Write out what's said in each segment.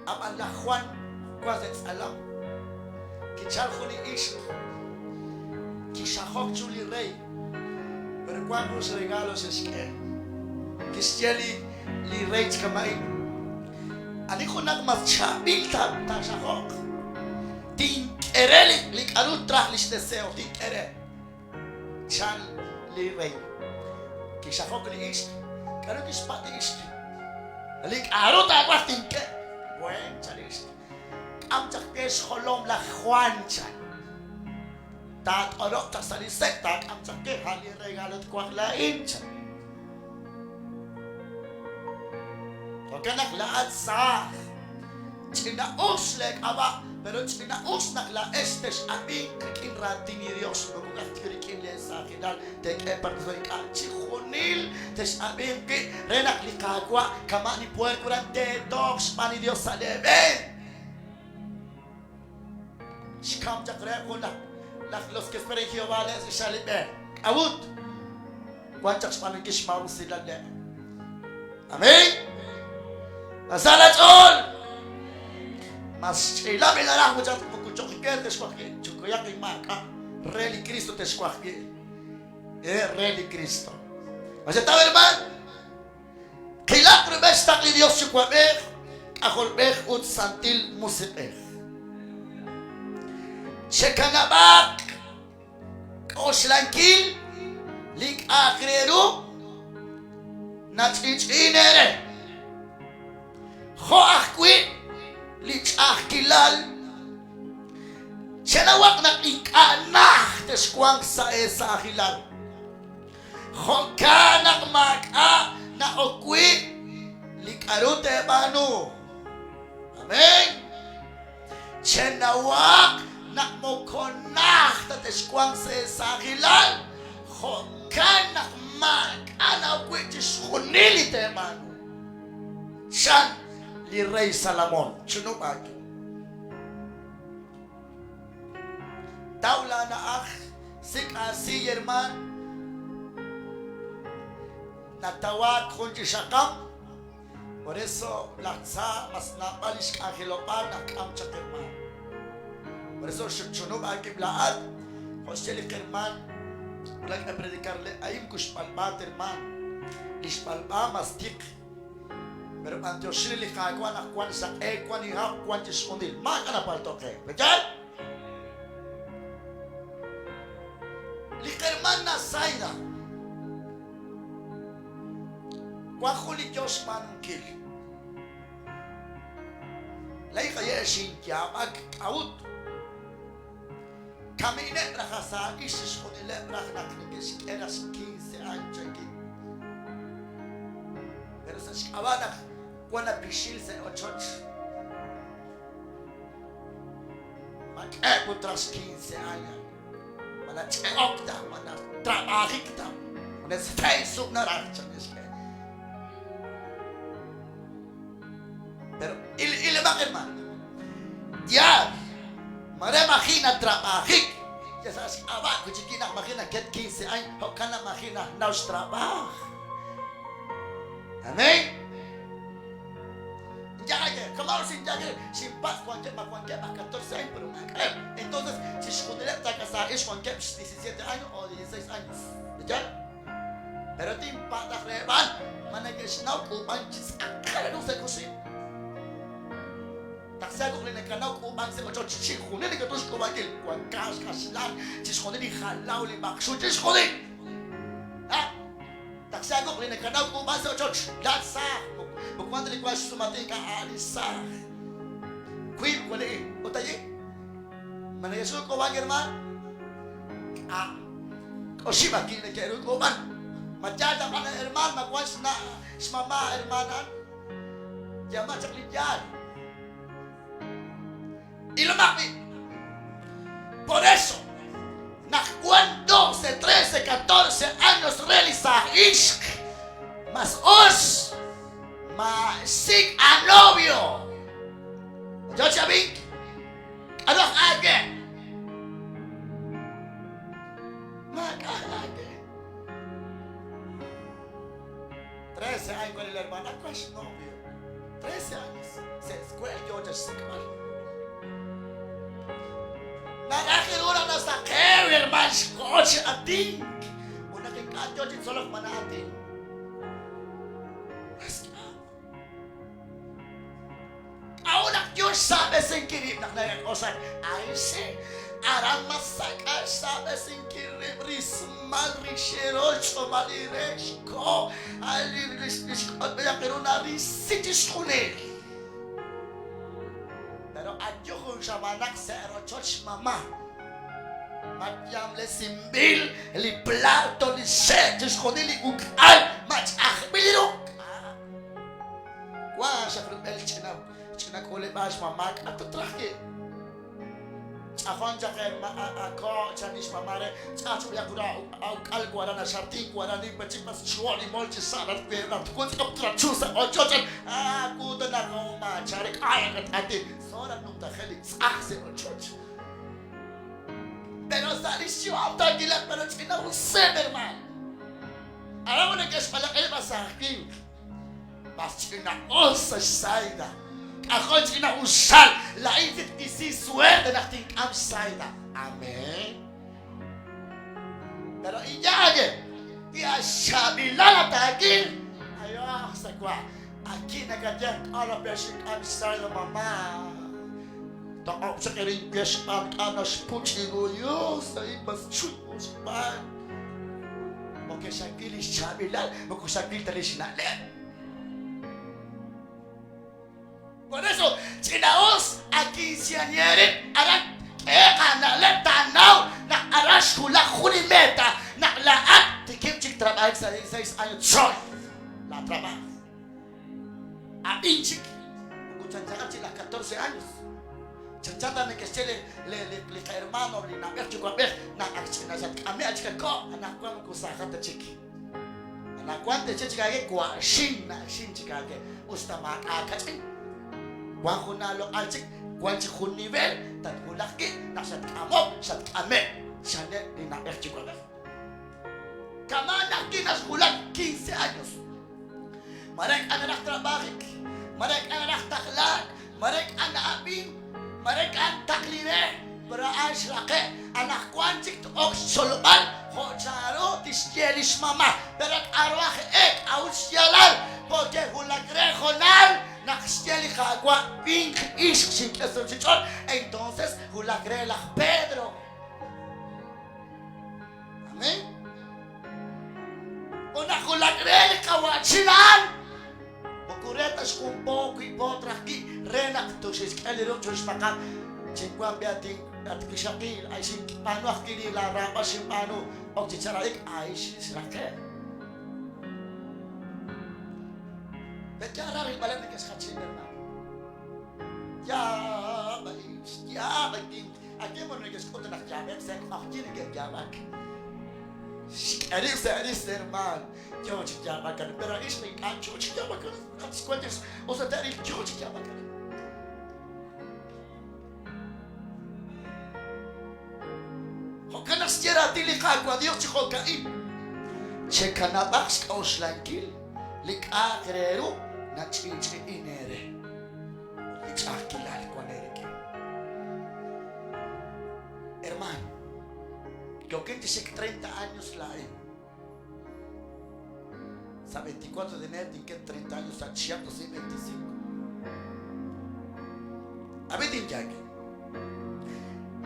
Ab'an laj Jwan wank sa' tz'alam. Kichalk jun li ixq, kixajok chiru li rey, pero wank jun xregalo xe'xk'e. Kixye li li rey chi kama'in, Ani junaq mas chaab'il taaxajoq, tink'e re li k'aru traj li xdeseo, tink'e re. Chan li rey. Kixajok li ixq. K'aru kixpatz' li ixq? Li k'aru taawaj tink'e. Buen, chan li ixq. K'am chaq we xjolom laj Jwan, chan. Taat'oroq chaq sa' li sek', taak'am chaq we, a' li regalo twaj laa'in, chan. Jo'kan naq laa'at saaj. Ch'ina'us leek'ab'a', pero ch'ina'us naq laa'ex tex'ab'inq rik'in raatin li Yos, moko ka'aj ta rik'in leesaajilal teek'e permiso ink'a' chixjunil tex'ab'inq wi' re naq li Qaawa' kama' li puerk aran teetooq xb'aan li Yos sa' leeb'een. Xkam chaq reheb' jun laj laj los que esperan Jehová le' sa' li b'e. K'a'ut? Wan chaq xb'aanunkil xmaa'usilal le'. Amén. Sa la ch'ool. Mas xch'ila mi naraj muchach moko choq ke texwaj wi' chukuyaq inmaak'a' re li Cristo texwaj wi'. Re li Cristo. Maxetaw hermano. Qilaq rub'el xtaql li Dios Yuwa'b'ej, K'ajolb'ej ut Santil Musiq'ej. Chekanab'aq k'oxlankil li k'a'aq re ru nach'i'ch'i'in eere, jo' ajwi' li ch'a'ajkilal. Chenawaq naq ink'a' najt texwanq sa' eesaajilal. Jo'kan naq maak'a' na'ok wi' li k'aru teeb'aanu. Amén. Chenawaq naq moko najt ta texwanq sa' eesaajilal, jo'kan naq maak'a' na'ok wi' chixjunil li teeb'aanu. Chan li rey Salomón. Chunub' aawib'. Taw laana'aj, sik' aasiiy hermaan. Natawaak jun chi xaqam. Por eso laj tza mas naab'al li xk'anjelob'aal naqk'am chaq hermaan. Por eso xchunub' aawib' laa'at, jo' xye li qhermaan wulak a predicarle a'in moko xb'alb'a ta hermaan. Li xb'alb'a mas tiq. Pero b'antioxi re li Qaawa' naq wan saq'e, wan li hab', wan chixjunil. Maak'a' napalto' qe. Pe'yaal? Li qhermana Zaida wan jun li yoo xb'aanunkil. Laa'in qaye' xinyaab'ak k'a'ut. Kami'neb' raj asaa'ix chixjunileb' raj naq neke'xk'e raj 15 años chankin. Pero sa' xk'ab'a' naq wan apixil sa' ochoch, mak'e' ut raj 15 años. Ma nach'e'ok ta, ma natrab'ajik ta. Junes Facebook naraj chan xk'e. Pero ilomaq hermano. Yaal, mare maji' natrab'ajik. Ya sa' xk'ab'a' wi' chik naq maji' naket 15 años, jo'kan naq maji' najnaw xtrab'aj. Amén. Yage, kama xinyage, xinpatz' wankeb' ma wankeb' aj 14 años, pero maak'a'eb'. Entonces, chixjunileb' taakasa'ix wankeb' 17 años o 16 años. Yaal? Pero tinpatz' raj reheb' a'an, ma neke'xnaw k'uub'ank chi tz'aqal ru sa' kusiin? Taqsihaq li nakanaw k'uub'ank sa' ochoch, chixjunil li k'aru xk'uub'ankil, wan kaax, kaxlan, chixjunil li jalaw, li b'aqxul, chixjunil. Ha? Taqsihaq li nakanaw k'uub'ank sa' ochoch, laa'at saaj, moko wan ta li wank xsumatin ink'a' a'an li saaj. Wiib' wali ut ayi. Ma neke'xru k'uub'ank hermaan? K'a'. Oxib' ajwi' neke'ru k'uub'ank. Ma yaal ta b'an hermaan, ma wan xna' xmama' hermaan a'an? Yama chaq li yaal. Ilomaq b'i'. Por eso, naq wan 12, 13, 14 años re li saaj ixq, mas us ma sik' a novio. Yo chi ab'ink. K'aru aj aawe? Maak'a' aawe. 13 años con el hermana, ¿cuál es novio? 13 años. Se escuela yo. xsik'b'al. Naraj ru naq nasaqew herman xkoho chi atink. Ut naq ink'a' yoo chi tzolok ma na'atink. K'a'ut naq yoo xsaab'esinkil rib' naq nak'oxlak? Ay, aran mas sak'a xsaab'esinkil rib' rismal rixero xch'omal li re xko li xk'otb'eyaq ru narisi chixjunil. Pero ayu jun xamanaq sa' rochoch xmama. Mayamlesinb'il li plato, li xe', chixjunil li uk'al, ma ch'ajb'il ru. Wank xaq rub'el ch'ina ch'ina k'uleb'aal xmama k'a tut raj ki ch'ajon chaq ako' chan lix mama re ch'aj chaq b'ayaq ra uk'al waran a xartin waran nimpa chik mas chwo' li mol chi sa' rat rat wutz'ob trachu sa' ochoch chan a kuta naq maachare k'a' kat ati sora numtajel li tz'aj sa' ochoch pero sa' lix yu'am taakilaq pero ch'ina useb hermano aran neke'xb'alaq'eb' a saaj winq Mas ch'ina-us sa' xZaida. K'ajo' ch'ina-usal! Laa'in chik tisi suerte naq tink'am xZaida. Amén. Pero iyaye, wi axchaab'ilal at aakil, ayo sa wa. Aki nakaye k'alo pe xink'am xZaida mamá. Toq'ob' chaq erin we xb'aan k'a naxpuch iruyu sa' mas chuy xb'aan. Moko xawil li xchaab'ilal, moko xawil ta li xna'leb'. Por eso, ch'ina'us a quinceañera aran k'eeq aana'leb' taanaw naq aran xwulak jun li meta naq laa'at tikib' chik trab'ajik sa' 16 años tzol la trabajo. A'in chik moko chanchanaq chik laj 14 años. Chanchan ta neke'xye li li li li qahermano li na'b'ej yuwa'b'ej naq ak ch'ina xatk'ame' chik ko' anaqwan moko saajat ta chik. Anaqwan te'xye chik aawe wa'xin na'xin chik aawe us ta maak'a' kach'in. Wan jun aaloq'al chik, wan chik jun nivel tatwulaq wi' naq xatk'amok xatk'ame' chaneb' li na'b'ej yuwa'b'ej. Kama' naq kinaxwulak 15 años. Mare k'a' naraj trab'ajik, mare k'a' naraj taqlaak, mare k'a' na'ab'in, mare k'a' ntaqli re, pero a'an xraqe'. Anaqwan chik t-ok xtzolb'al jo' chanru tixye li xmama. Pero k'aru aj e, k'a'ut xyaalal? Porque wulak re hoonal naq xye li Qaawa' winq ixq xink'e sa' ruuchich'och', entonces wulak re laj Pedro. Amén. Ut naq wulak re li qawa'chin a'an, moko re ta xjun po wi' po traj wi' re naq toxe'xk'e li ruq' chiru xmaqab', Chinwank b'i at at wixaqil, ay xinb'aanu ajwi' li laaraab'al xinb'aanu, ok chi chala'ik, ay xraqe'. Pe'yaal ra rilb'aleb' neke'xjach rib' hermano. Yaab' yaab' A'in moko neke'xk'ut ta naq yaab'eb' sa' q'oqyink neke'yaab'ak. Xk'e rib' sa' ris hermaan, yoo chi yaab'ak aran. Pero ixq ink'a' yoo chi yaab'ak aran. Xwank us ta te'ril yoo chi yaab'ak aran. Jo'kan naq xye raatin li Qaawa' Dios chi jo'ka'in, Chekanab'aq xk'oxlankil li k'a'aq re ru nach'i'ch'i'in eere. ut li ch'a'ajkilal wan eerik'in. Hermaan, yookin chi xik 30 años laa'in. Sa' 24 de enero tinket 30 años sa' chihab' 2025. Ab'i tinyaak.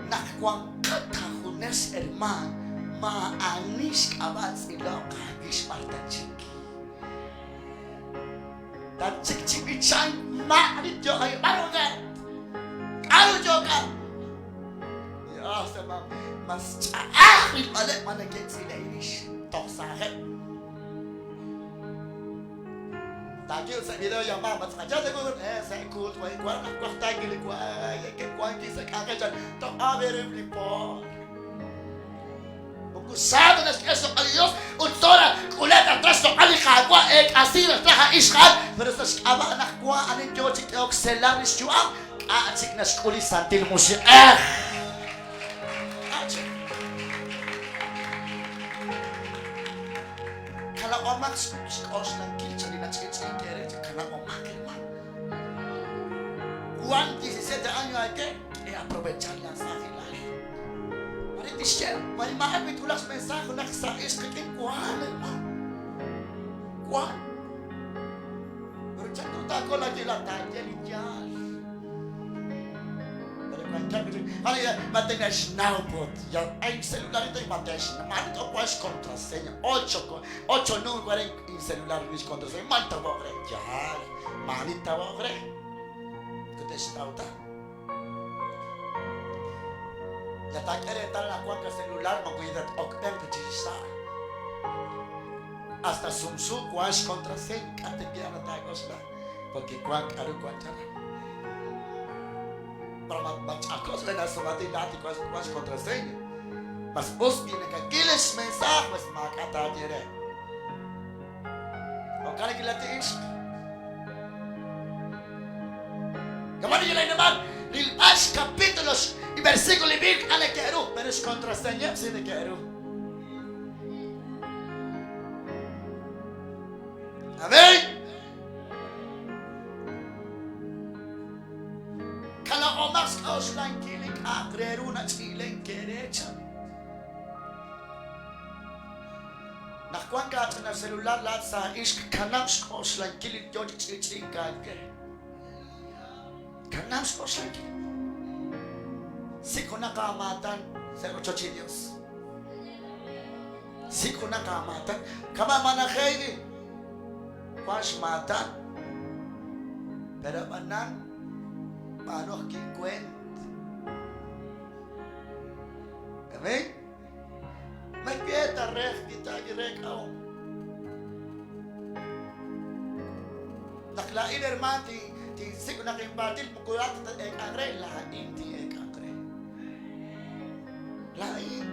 Naq wanqat aajunes hermaan, maa'ani xk'ab'a' tz'iloq aawix b'ar tatxik. Tatxik chi b'ichank maa'ani yooq b'ar wankeb'. K'aru yookeb'? Dios, mas ch'a'aj rilb'aleb' ma neke'tz'ile'k rix toj saajeb'. Taakil sa' video yama ma tz'aqal sa' kuut eh sa' kuut wa wan naq waj taakil li wa ke'wank sa' k'anjel chan toj a ver li po. Moko sa ta naxk'e xloq'al li Yos ut tora k'uleb' naq traj xloq'al li Qaawa' eek'asi naq traj a ixqa'al, pero sa' xk'ab'a' naq wank ani yo chi k'ehok selar li xyu'am, k'a' chik naxk'ul li Santil Musiq'ej. K'a' chik. Kanab'omaq xk'oxlankil chaq li nach'i'ch'i'ink eere, kanab'omaq hermano. Wan 17 años aawe, k'e aprovechar laasaajilal. Mare tixye, mare maa'ar wi twulaq xmensaaj junaq sa' ixq qik'in, wan hermano. Wan. Pero chan ru taakol aawib' laa'at taaye li yaal. Pero wankeb' li Mare ma te'xnaw put. Ya hay celularito y ma te'xnaw. Mare t'o wan xcontraseña. Ocho, ocho número wan en celular li xcontraseña. Man tawoq re. Yaal. Maani tawoq re. Ut te'xnaw ta. Ya taak'e reetal naq wank celular moko tat-okb'enq chi xsa'. Hasta sumsu wank xcontraseña. K'a' te piana taak'oxla. Porque wank k'aru wank chaq. Pero mach'ajk'os re nasumati laat li wank xcontraseña. Mas us wi nakakil xmensaaj, mas maak'a' taaye re. Jo'kan naq kilati ixq. Kama li naman, rilb'al xcapítulos y versículo li Biblia k'a neke'ru, pero xcontraseñeb' si neke'ru. Amén. Kalaq'omaq xk'a'uxlankil li k'a'aq re ru nach'iilenk eere chan. Naq wank aach'ina celular laa'at sa' ixq kanab' xk'oxlankil li yoo chi ch'i'ch'i'ink aawe. Kanab' xk'oxlankil. Sik' junaq aamaatan sa' rochoch li Dios. Sik' junaq aamaatan. Kama' mana Heidi wank xmaatan. Pero ab'anan b'aanu ajwi' weent. Amén. Ma ta rej kita reek'ahom. Naq laa'in hermaan tinsik' naq inpaaltil moko laa'at ta tat-eek'anq re, laa'in tin'eek'anq re. Laa'in.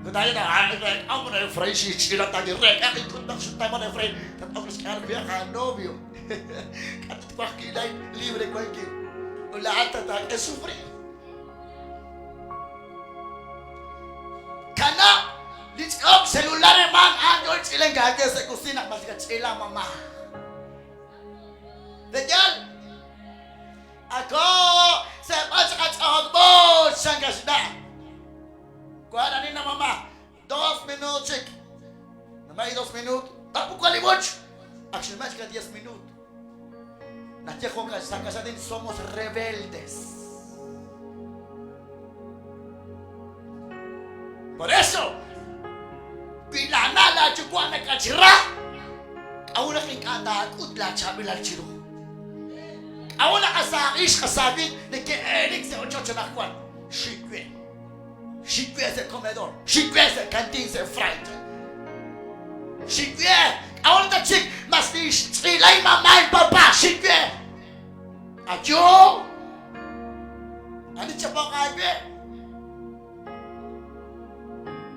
Ut a'in reek'ahom re Efraín xich'ila ta li reek'aq ink'ut naq xutaman Efraín tat-ok xk'al wi' aanovio. K'a' tatwaj wi' laa'in libre wankin. Ut laa'at tataak'e sufrir. Kanab' li ch'ok celular hermano a'an yo ch'ilen kaawe sa' kusina mas kach'ila mamá. Teyal ako seb'al chaq ach'ok b'och chan kaxna. Kuan ani na mamá 2 minutos chik. Namay 2 minutos. Tampoco ali mucho. Actually, más que 10 minutos. Nache somos rebeldes. Por eso, pilana la yuwa nakachira, k'a'ut ink'a' taak'ut laachaab'ilal chiru. K'a'ut qasaaqix qasaab'il neke'elik sa' ochoch anaqwan. Xiwe. Xiwe sa' comedor. Xiwe sa' canteen sa' fried. Xiwe. K'a'ut ta chik mas tixtz'ilay mamá y papá. Xiwe. Ayo. Ani chapoq aawe.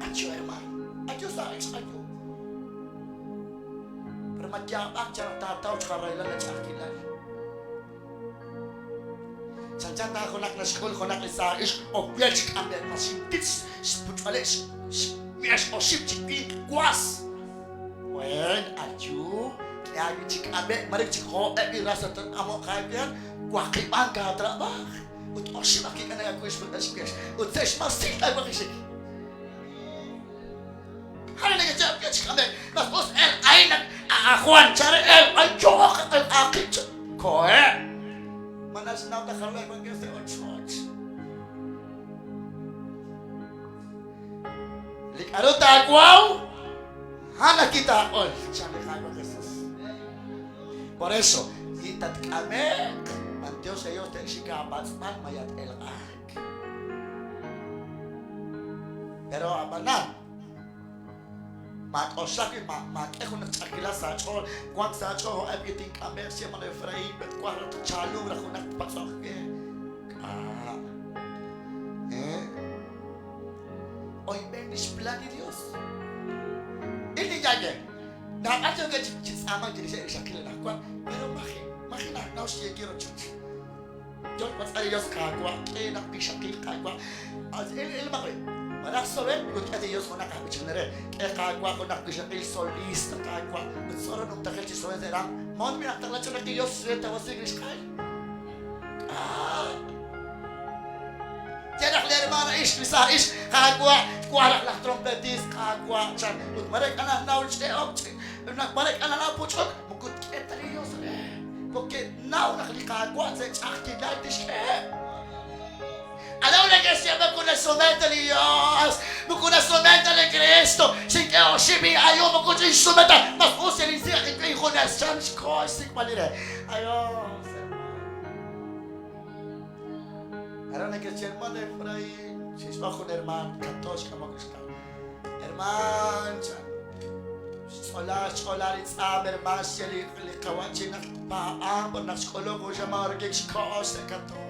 Ayo hermano. Ayo sa ayo. Pero matyaab'aq chan taataw chaqarayla la ch'a'ajkilal. Chanchan ta junaq naxk'ul junaq li saaj ixq okwel xk'amb'e mas xintitz xpuch'b'ale' xwiex oxib' chi winq was. Wen ayu k'e chi k'amb'e mare chi jo'eb' li ras amo'q aawe waqib'an kaatrab'aj ut oxib' aj kik'anaq aawe xwiex ut se' xmasil taawaqixik. Jare neke'ch'ab'e chi k'amb'e mas us el aynak a Juan chare el ay cho'oq el aqich koe. Manas naw ta jarwe wan se ochoch. Li k'aru taawaw, a'an ajwi' taaq'ol, chan li Qaawa' Jesus. Por eso, wi tatk'ame'q, b'antiox re Dios te'xik aapatz'b'al ma yat-elq'aak. Pero ab'anan, maak'oxla wi' maak'e junaq ch'a'ajkilal sa' aach'ool, wank sa' aach'ool jo'eb' wi tink'ame'q xye man Efraín, bet wank raj tchaalunk raj junaq tpatz'oq we. K'a'? Eh? Oyb'en lix plan li Dios. Il li yaye. Naab'al yookeb' chi tz'aamank chirixeb' li xaqil anaqwan, pero maji' maji' nanaw xyeekil rochoch. Yo xpatz'b'al li Dios, Qaawa', k'e naq wixaqil, Qaawa'. Ilmaq wi', malaj soben ut k'e li Dios junaq aj b'ichanel re. K'e Qaawa' junaq wixaqil solista, Qaawa', ut soro numtajel chi soben sa' ram. Mood mi naq taqla chaq li Dios re tawasiik li xq'aal. Ye naq li hermana ixq, li saaj ixq, Qaawa', twaj raj laj trompetist, Qaawa', chan. Ut mare k'a nanaw ch'e'ok, mare k'a nanaw puch'uk, moko tk'e ta li Dios re. Porque naw naq li Qaawa' sa' ch'a'ajkilal tixk'eheb'. K'aru neke'xye moko nasumen ta li Dios, moko nasumen ta li Kristo, xink'e oxib' in'ayuun moko xinsume ta, mas us yal insik' ajwi' injunes, chan xkoho xsik'b'al li re. Adiós, hermano. Aran neke'xye, hermano Efraín, xixb'oq jun hermano, katox k'amok li xk'am. Herman, chan. Xch'ola, xch'ola li tz'aam, herman, xye li, li qawa'chin naq paab'an, por naq xk'uluk jun xamaan rik'in xkoho sa' katox.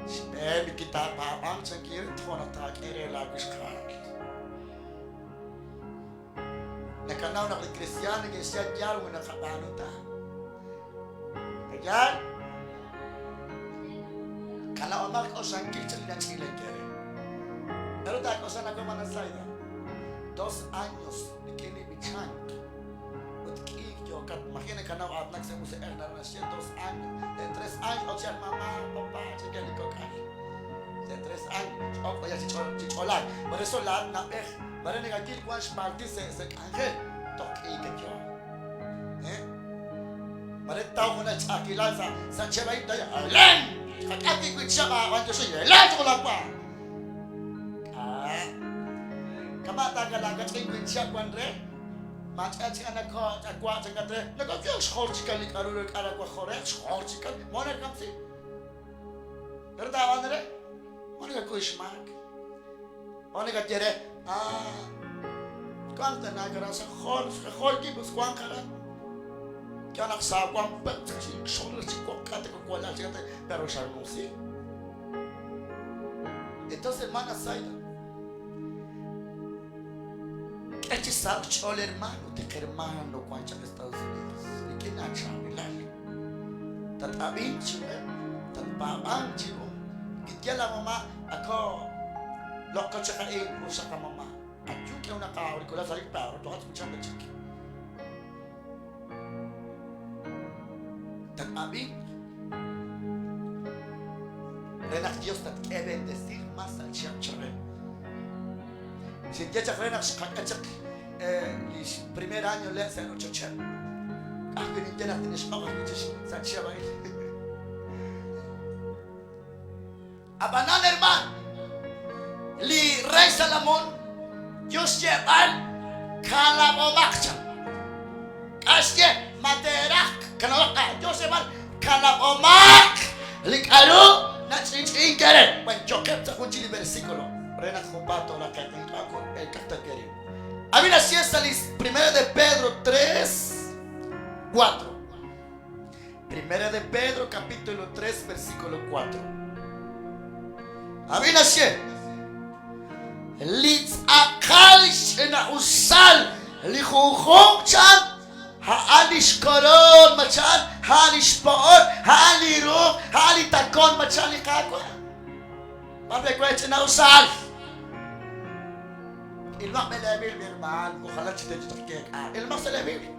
Xb'een li kitaapaab'ank chan kir, tjo naq taak'e re laa wixqa'al. Nakanaw naq li kristiaan neke'xye yaal wi naqab'aanu ta. Yaal? Kanab'omaq k'oxlankil chaq li nach'iilank eere. Naru taak'oxla naq hermana Zaida, dos años rik'in li b'ichank ut k'iik yookat. Maji' nakanaw aatinak sa' musiq'ej naru naxye dos años. De tres años ok chaq mamá, papá, chikeb' li kok'al. De tres años ok b'ayaq chi ch'olaak. Por eso laa'at na'b'ej, mare nakakil wan xpaltil sa' k'anjel, toj k'iik yoo. Eh? Mare taw junaq ch'a'ajkilal sa' sa' cheb' a'in taye, Elen! Xqak'at wi' chihab' aab'anyoxi, Elen chokolakwa! K'a'? Kama' taakalakach'in wi' chihab' wan re, maach'a chik anako ch'awa' chankat re, nakak'e xjor chikan li k'a'ru re k'a' rawa jor re, xjor chikan, mo nakamsi. Pero taab'aanu re, mo nakakuy xmaak. Mo nakaye re, ah, wank tana aran sa jor, sa jor ki pues wank aran. Kaya naq sa wank pa chi xor chi wakate ko walal chi pero xanumsi. Entonces, hermana Zaida, k'e chi saho'k xch'ool hermano, tiq hermano wank chaq Estados Unidos, rik'in aachaab'ilal. Tat-ab'inq chiruheb', tatpaab'anq chiru. Kiye la mamá, ako loq'o chaq a'in, us chaq qamamá. Ayu k'e una qa-auricular sa' li perro, toja' escuchando chik. Tat-ab'inq re naq Dios tatk'e bendecir más sa' chihab' chare. Xinye chaq re naq xqak'e chaq li primer año le' sa' rochocheb'. Ka'ajwi' ninye naq tinixb'oq ajwi' chi sa' chihab' a'in. Ab'anan, hermaan, li rey Salomón yo xyeeb'al kanab'omaq chan. K'a' xye? Ma teeraj kanab'aq? K'a' yo xyeeb'al kanab'omaq li k'a'ru nach'i'ch'i'ink eere. Bueno, yo'qeb' sa' jun chik li versículo re naq junpaat tooraqe'q. Ink'a' elkaq ta kerim. A mí naxye sa' li primera de Pedro 3, 4. Primera de Pedro, capítulo 3, versículo 4. Ab'i naxye, Li tz'aqal xch'ina'usal li junjunq chan, a'an li xkoroon machan, a'an li xpo'on, a'an li ruq, a'an li takon machan li Qaawa'. B'ar we ch'ina'usal? Ilmaq be lee Biblia, hermano. Ojalá chi te'ch'oq keek'a. Ilmaq sa' lee Biblia.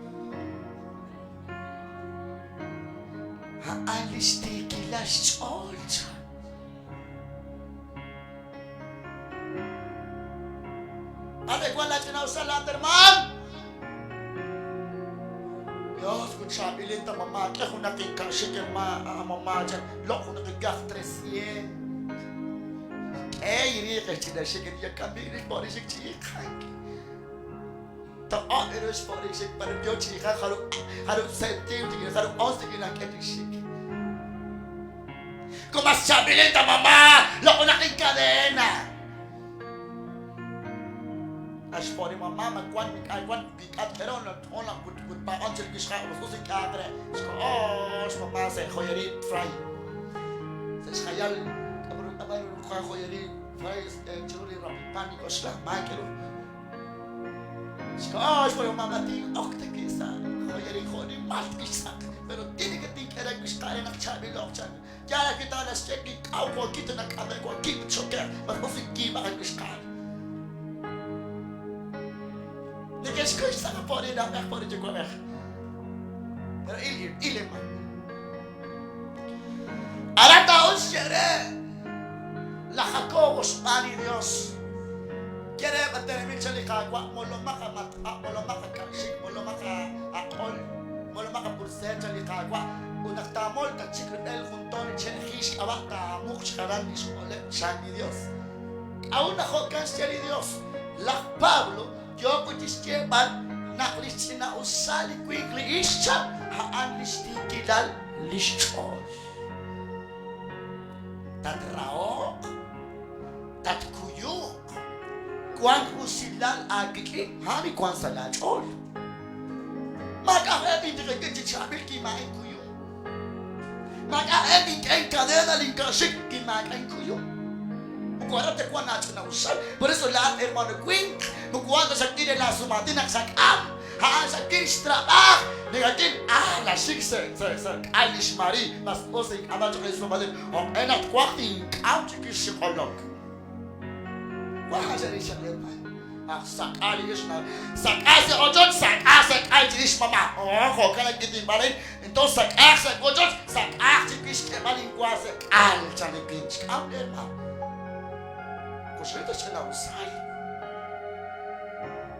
A'an li xtiikilal xch'ool chan. B'ar wan laach'ina'usal laa'at hermaan? Dios, ut chaab'ilin ta mamá, k'e junaq inka'xik hermaan, mamá chan, loq' junaq inkaj 300. K'e iriiq xch'ina xik, yakami rix po'rixik chi iqank. Toq'ob' ru xpo'rixik par yo chi iqan jarub' jarub' sentim chi jarub' ons chi nak'e chi xik. Como mas chaab'ilin ta mamá, loq' junaq inkadena. Axpori mamá ma wan ink'a' wan ink'a' pero no ona kut kut paab'an chi rix xa' us us ink'a' re xkoho xmamá sa' joyería Fray. Sa' xjayal k'ab'ru k'ab'ru joyería Fray chiru li Rapipan nik'oxla maak'e ru. Xkoho xpori mamá tin'ok ta ki' sa' joyería jo' nimal kixtz'aq pero tiene que tink'e re wixqa' re naq chaab'ilo'q chan. Yaal ajwi' ta naxye kink'aw wankil ta nak'ame' wankil choke'q mas us inkiib'aq wixqa'al. Neke'xkuy xtz'aq pori na'b'ej pori yuwa'b'ej. Pero il il hermano. xb'aan li Dios. Ye reheb' a tenamit chan li Qaawa', molomaq a matq'ab', molomaq a ka'xik, molomaq a aq'ol, molomaq a pulseer chan li Qaawa', ut naq taamol tatxik rub'el jun toon li che' ji xk'ab'a' taamuq xjalan li xq'oleb' chan li Dios. K'a'ut naq jo'kan xye li Dios? Laj Pablo yook wi' chi xyeeb'al naq li xch'ina'usal li winq li ixq chan a'an li xtiikilal li xch'ool. Tatrahoq, tatkuyuq, wank usilal aawik'in, a'an li wank sa' laach'ool. Maak'a' eb' intiqib'il chi chaab'il kimaak'a' inkuyum. Maak'a' eb' ink'e inkadena linka'xik kimaak'a' inkuyum. Moko aran ta wank aach'ina'usal. Por eso laa'at hermano winq, moko a'an ta xak'il re laasumaatin naq xak'am. A'an xak'il xtrab'aaj, nekak'il ah laxik sa' sa' sa' k'al lix Marie, mas us ink'amb'al choq' re sumaatin. Jo'q'e naq twaj tink'am chik xiq'olok. Waj xerix hermano. Aj sak'a li ix na sak'a sa' ochoch, sak'a sa' k'al chirix mama. Oh, jo'kan naq kitinb'al a'in. Entonces sak'aaq sa' wochoch, sak'aaq chiwix xk'eeb'al inwa sa' k'al chan li winq. Xk'am li hermano. Moko xril ta xch'ina'usal.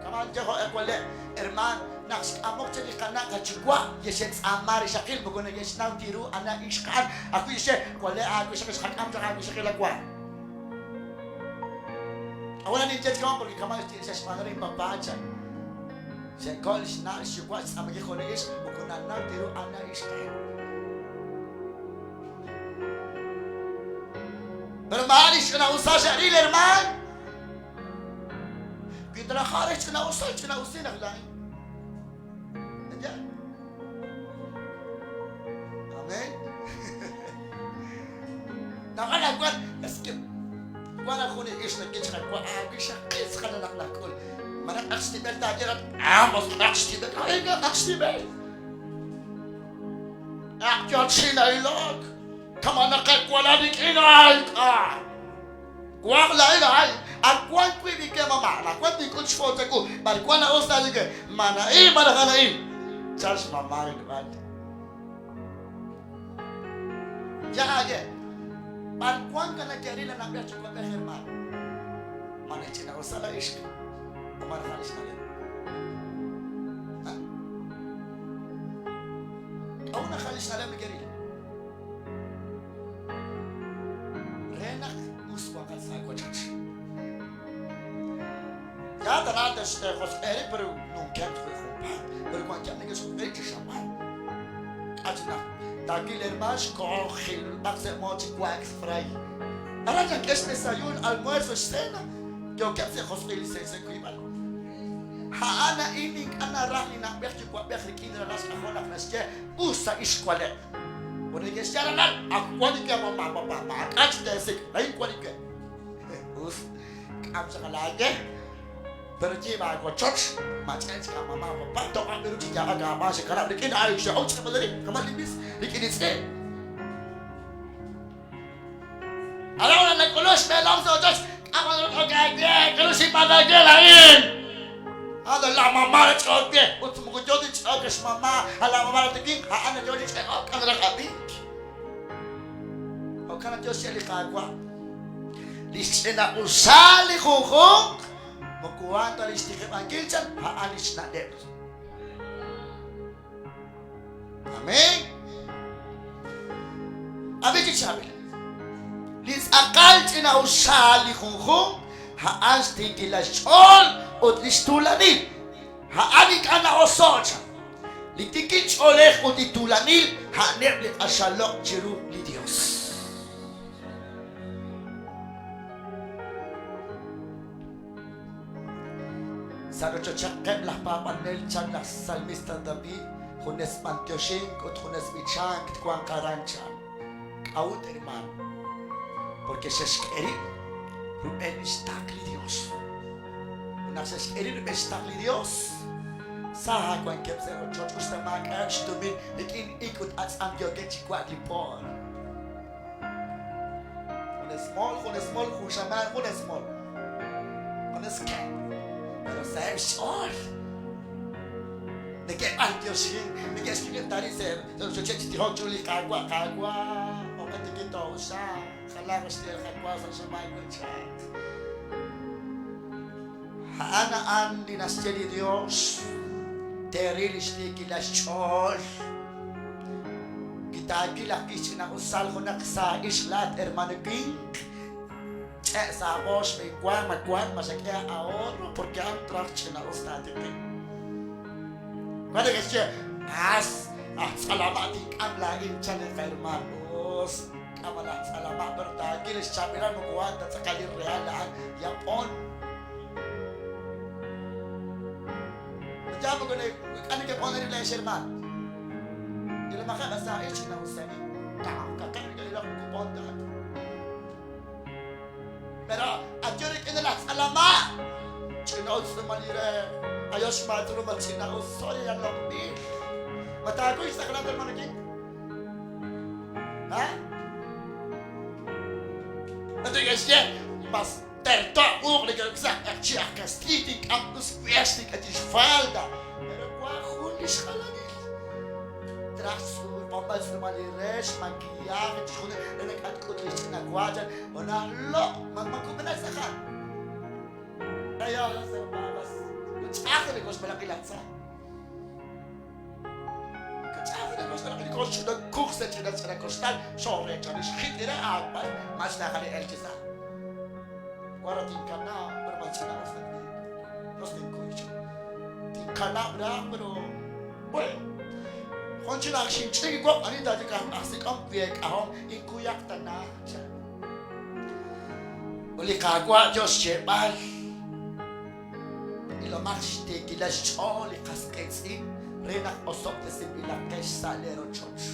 Kama'an ye jo' ewale', hermaan, naq xk'amok chaq li qana' qayuwa', ye xe'tz'aama rixaqil, moko neke'xnaw ti ru ana ixqa'al. Ajwi' xe, wale' aawixaqil xqak'am chaq aawixaqil awa. Ahora ninye chi kama'an porque kama'an xe'xb'aanu re inpapa chan. Xe'kol xna' xyuwa' xtz'aamaki jun li ixq, moko nanaw ti ru ana ixqa'al. Pero maa'ani xch'ina'usal xe'ril, hermaan. Wi traja re xch'ina'usal, ch'ina'usin aj laa'in. Ella. Amén. Naab'al awan, es que wan aj jun li ixq nakich qawa' aawixaqil tz'aqal naq nak'ul. Malaj ak xtib'el taaye rat, amos ak xtib'el, ay ak xtib'el. Ak yo chi na'ilok, kama' naq walal rik'in ay k'a. Wank laa'in a'an, ak wank wi' li ke mama, anaqwan tink'ut xfoot chawu, b'ar wank na'us taaye we, ma na'in malaj ana'in? Chan xmama rilb'al. Ya aaye, b'ar wank anake'ril anab'ej yuwa'b'ej hermaan? Ma naxch'ina'usa la ixq o ma rajal lix na'leb'? K'a'ut najal lix na'leb' neke'ril? Re naq us wanqat sa' aawochoch. Yaal tana te'xjosq'e rib' pero nunkeb' ajwi' junpaat. Pero wankeb' neke'xjosq'e rib' chi xamaan. K'a' chi naq taawil hermaan xkoho jilb'aq sa' mood chi wax fray. Aran nak'e xdesayuun, almuerzo, xcena. Yookeb' sa' josq'il sa' wiib'al. A'an a'in ink'a' naraj li na'b'ej yuwa'b'ej rik'in ralal xk'ajol naq naxye us sa' ixwaleb'. Ut neke'xye ralal, ak wan li we mamá, papá, maak'a' chi teesik', laa'in wan li we. Us, k'am chaq laawe, pero yiib' aawochoch, mach'e' chik aamamá, papá, toq'ab' ru chi yaab'ak aab'aan xekanab' rik'in, ay, xe'ok chi rib' kama' li mis rik'in li tz'i'. Ahora nak'uluk xb'eelom sa' ochoch, k'a'ut ok aawe, k'aru xinb'aanu aawe laa'in? Anda la mamá la ch'ook we, ut moko yo ti ch'ook xmamá, a la mamá la tikin, a'an yo chi ch'e'ok, k'an raj ab'ink. Jo'kan naq yo xye li Qaawa', li xch'ina'usal li junjunq moko a'an ta li xtiqib'ankil chan, a'an li xna'leb'. Amén. Ab'i chi chaab'il. Li tz'aqal ch'ina'usal li junjunq, a'an xtiikilal xch'ool ut li xtuulanil. A'an ink'a' na'oso' chan. Li tiikil ch'oolej ut li tuulanil a'aneb' li q'axal loq' chiru li Dios. Sa' rochochaqeb' laj paab'anel chan laj salmista David, junes b'antioxink ut junes b'ichank twanq aran chan. K'a'ut hermaan? Porque xe'xk'e rib' rub'el li xtaql li Dios. Ut naq xe'xk'e rib' rub'el xtaql li Dios, sa wankeb' sa' rochoch usta maak'a'eb' xtumin rik'in ik ut atz'am yookeb' chi wa'ak li po'r. Junes mol, junes mol, jun xamaan, junes mol. Junes ke. Pero saheb' xch'ool. Neke'b'antioxin, neke'xk'e tari' sa' rochocheb' chi tijok chiru li Qaawa', Qaawa'. Atikitoosa, jalan xtiel qawa sa' xamaan wechaq. A'an a'an li naxye li Dios, teeril lix tiikilal xch'ool. Kitaakil ajwi' xch'ina'usal junaq saaj ixq laa'at hermano winq, ch'e' sa' aab'ool xb'eenwa ma wan ma xak'e ahorro porque a'an traj ch'ina'us taatiqib'. Wan neke'xye, As, aj tz'alama' tink'am laa'in chan li qahermaan. Us, k'am laj tz'alama' pero taakil lix chaab'ilal moko a'an ta tz'aqal li real a'an yap'on. Ya moko k'a nekep'on rib' leex hermaan. Ilamaqeb' sa' ix ch'ina'useb'. Kaqeb' neke'ilok moko pon ta. Pero ayo rik'in laj tz'alama'. Ch'ina'us tz'uumal li re. Ayo xmaatz'urumal ch'ina'us sorry yan loq'b'il. Ma taakuy xtz'aqlal hermano King? Ha? Entonces, mas terto uq li ke'oksa chi aj kastiiy tink'am us wex tink'e xfalda. Pero wan jun li xjalanil. Traj xb'onb'al xtz'uumal li re, xmaquillaje, chixjunil re nak'atk'ut li xch'ina waachan o naj loq' ma makub'enaq tz'aqal. Kaya sa babas, ch'aj li koxb'alaqil laj tza. Kach'aj li koxb'alaqil kox ch'ina kuj sa ch'ina ch'ina koxtal xoreechani xjit re aakb'al ma xnaqali el chi sa'. Wara tinkanab' pero ma ch'ina us ta Dios tinkuy cha. Tinkanab' raj pero bueno. Jun chi naq xinch'ik waq' ani taachik ajsik'om week'ahom inkuyaq tana cha. Ut li Qaawa' yo xyeeb'al, Ilomaq xtiikilal xch'ool li qas qiitz'in re naq osob'tesinb'ilaqex sa' leerochoch.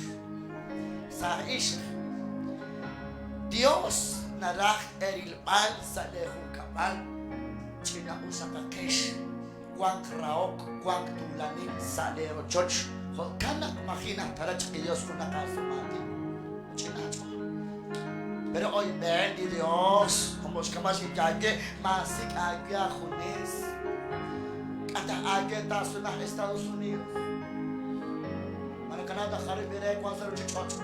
Saaj ixq, Dios naraj eerilb'al sa' leejunkab'al ch'ina'usaqaqex, wanq rahok, wanq tuulanil sa' leerochoch. Jo'kan naq maji' najtarach li Dios junaq aasumaatin. Ch'ina aach'ool. Pero oyb'een li Dios, como xk'ab'a' xinyaye, maasik' aawe aajunes. K'ata aawe taasume aj Estados Unidos. Ma nakanaw naq jarub' li re wank sa' ruuchich'och'?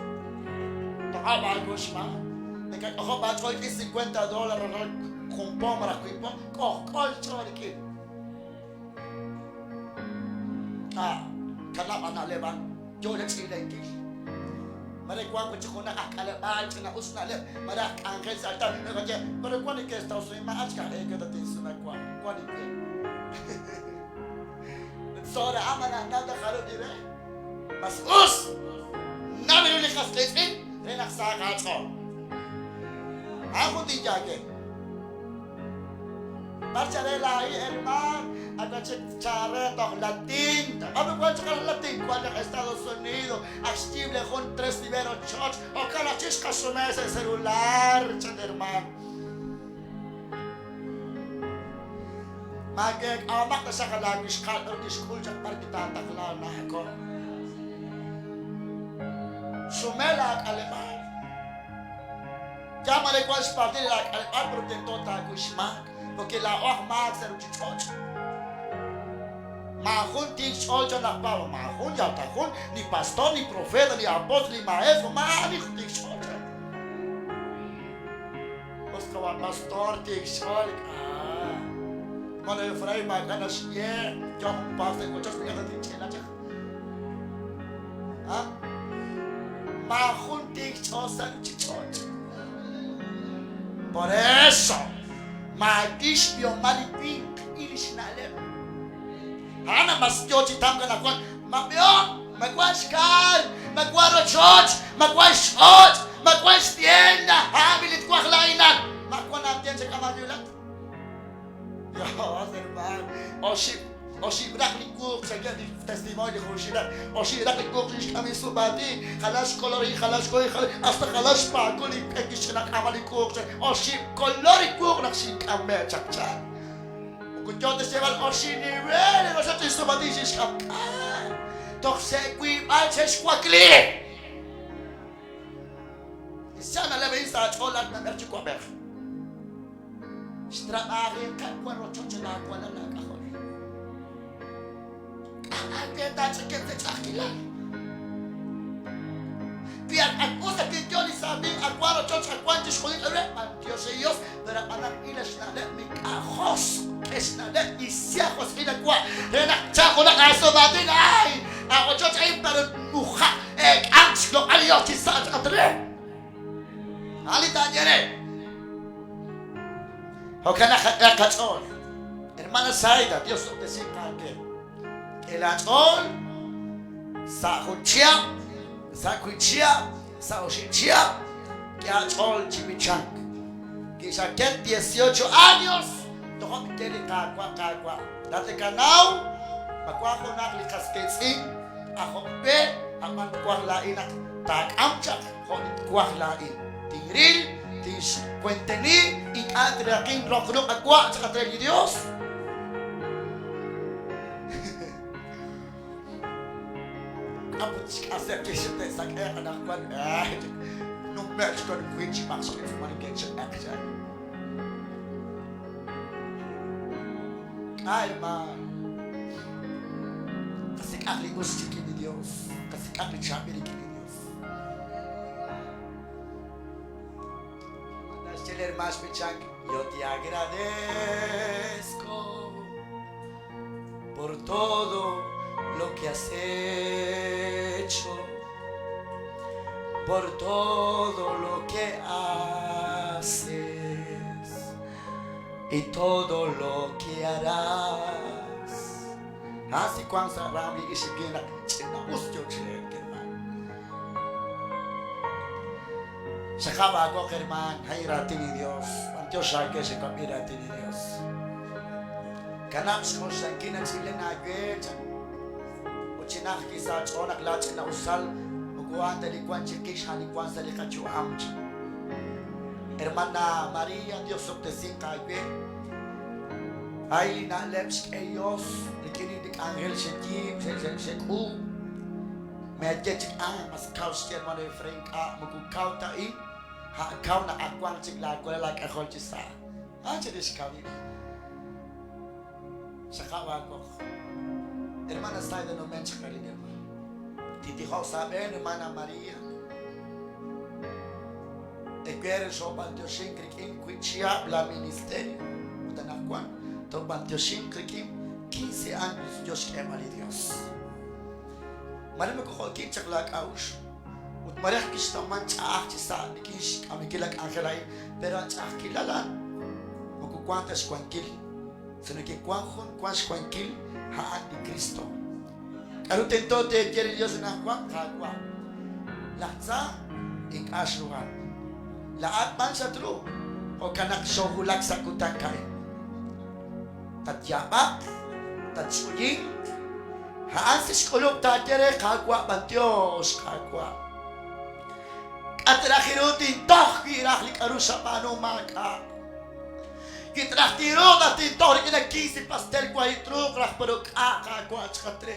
Toq'ob' aawu xb'aan. Nakak'ojob' aach'ool rik'in 50 dólar rajlal jun po malaj wiib' po, k'ojk'o xch'ool rik'in. Ah, kanab' aana'leb' a'an, yoo chach'iilenkil. Mare wank wi' chik junaq aj k'aleb'aal ch'ina'us na'leb', mare aj k'anjel sa' altar, naqaye, pero wank li ke Estados Unidos, ma achk aj eeke tatinsume wank, wank li ke. Tzora ama na'naw ta jarub' li re. Mas us naw ru li qas qiitz'in re naq sahaq aach'ool. A'an jun tinyaake. B'ar chare laa'in hermaan, ak chik chare toj latín. B'ar wan chaq aj latín, wan chaq Estados Unidos, ak xyiib' le jun tres nivel rochoch, jo'kan aj chik xqasume sa' celular, chan hermaan. Maakeek'amaq taxaq laawixqal b'ar kixk'ul chaq b'ar kitaataqla na'ko. Sume laak'aleb'aal. Yaal mare wank xpartil laak'aleb'aal pero tento taakuy xmaak, porque laa'o aj maak sa' ruuchich'och'. Maajun tiik xch'ool chan laj Pablo, maajun yal ta jun, ni pastor, ni profeta, ni apóstol, ni maestro, maa'ani jun tiik xch'ool chan. Us qawa' pastor tiik xch'ool, ah. Hermano Efraín maak'a' naxye, yo jun paas sa' wochoch, ink'a' ta tinch'ela chaq. Ah? Maajun tiik xch'ool sa' ruuchich'och'. Por eso, maak'i xb'ihomal li winq il li xna'leb'. A'an naq mas yoo chi tamk anaqwan, ma b'ihom, ma wan xkaar, ma wan rochoch, ma wan xch'och', ma wan xtienda, a'an b'i li twaj laa'inal. Ma wan aatiend xak'am aawilat? Dios, hermano, oxib' oxib' raq li wuq xaye li testimonio li junxilaq, oxib' raq li wuq li xk'am insumaatin, jalan xkolor, jalan xkolor, jalan hasta jalan xpaakul li kixch'inak'ama li wuq, oxib' kolor li wuq naq xink'ame' chaq chan. Moko yoo ta xyeeb'al oxib' nivel li rochoch insumaatin xixk'am k'a', toj xe'wiib'al xe'xwakli. Sa' na'leb' a'in sa' aach'ool laa'at na'b'ej yuwa'b'ej. Xtrab'ajinqeb' wan rochoch laawalal laak'ajol. K'a' aawe taach'ikeb' sa' ch'a'ajkilal. Wi ak ak us ak yo li saamil wan chixjunil k'a'ru re, b'antiox re Dios, pero a'b'anan k'iila xna'leb' mink'a' josq' k'e xna'leb' isya josq'il a wa' re naq tchalq junaq aasumaatin, ay, a ochoch a'in pero muja' eek'ank xloq'al li Dios chi sa' chaq re. A'an li taaye re. Jo'kan naq qak'ehaq qach'ool. Hermana Zaida, Dios ob'tesinq aawe. K'e laach'ool sa' jun chihab', sa' wiib' chihab', sa' oxib' chihab', k'e aach'ool chi b'ichank. Kixaket 18 años, tojo' kixye li Qaawa', Qaawa', laa'at nakanaw ma wank junaq li qas qiitz'in ajo'k b'e, a'b'an twaj laa'in naq taak'am chaq jo' li twaj laa'in. Tinril, tinxwenteni, ink'a' traqin roq ruq' awa' chaq at re li Dios. K'a'ut xk'aseb' chi xe'te'sak'e'q anaqwan? Nume'k xwan wiib' chi b'aq xk'etz'umal li ke'chiq'eq chaq. K'a' hermaan, qasik'aq li us rik'in li Dios, qasik'aq li chaab'il rik'in li Dios. Naxye li hermaan xb'ichank, Yo te agradezco por todo lo que has hecho, por todo lo que haces y todo lo que harás. Asi wank sa' raam li ixqi naq ch'ina'us yo chi elk, hermaan. Xaqab' aawoq, hermaan, a'in raatin li Dios. B'antiox aawe xawab'i raatin li Dios. Kanab' xk'oxlankil nach'ilen aawe, chan. Ut chinaq wi' sa' aach'ool naq laa ch'ina'usal moko a'an ta li wank chiqix, a' li wank sa' li qayu'am, chan. Hermana María, Dios ob'tesinq aawe. Ay li na'leb' xk'e Dios rik'in li k'anjel xeyiib', xek'uub'. Meeye chik, Ah, mas kaw xye hermano Efraín, k'a' moko kaw ta a'in, a' kaw naq ak wanq chik laawalal aak'ajol chi sa'. Ah, chirix kawil. Xaqab' aawoq. Hermana Zaida numen chaq arin, hermano. Tintijoq sa' aab'een, hermana María. Ewer xoob'antioxink rik'in wiib' chihab' la ministerio. Ut anaqwan toob'antioxinq rik'in 15 años yo xk'eeb'al li Dios. Mare moko jo'kin chaq laa k'a'uxl, ut mare ajwi' xtawman ch'a'aj chi sa' rik'in xk'amikil la k'anjel a'in, pero a ch'a'ajkilal a'an moko wan ta xwankil, sino ke wan jun wan xwankil, a'an li Kristo. K'a'ru tento teeye li Dios anajwan? Qaawa', laj tza ink'a' xruhan. Laa'at b'an xatru, jo'kan naq xoowulak sa' kutan a'in. Tatyaab'aq, tatch'uyinq, a'an sa' xk'ulub' taaye re, Qaawa', b'antiox, Qaawa'. K'a' ta raj ru tintoj wi' raj li k'a'ru xab'aanu maak'a'? Wi ta raj tinruuq raj tintoj rik'in a 15 pastel wahi' truuq raj, pero k'a' Qaawa' chaqat re,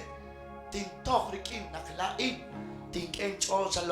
tintoj rik'in naq laa'in tink'e inch'ool sa'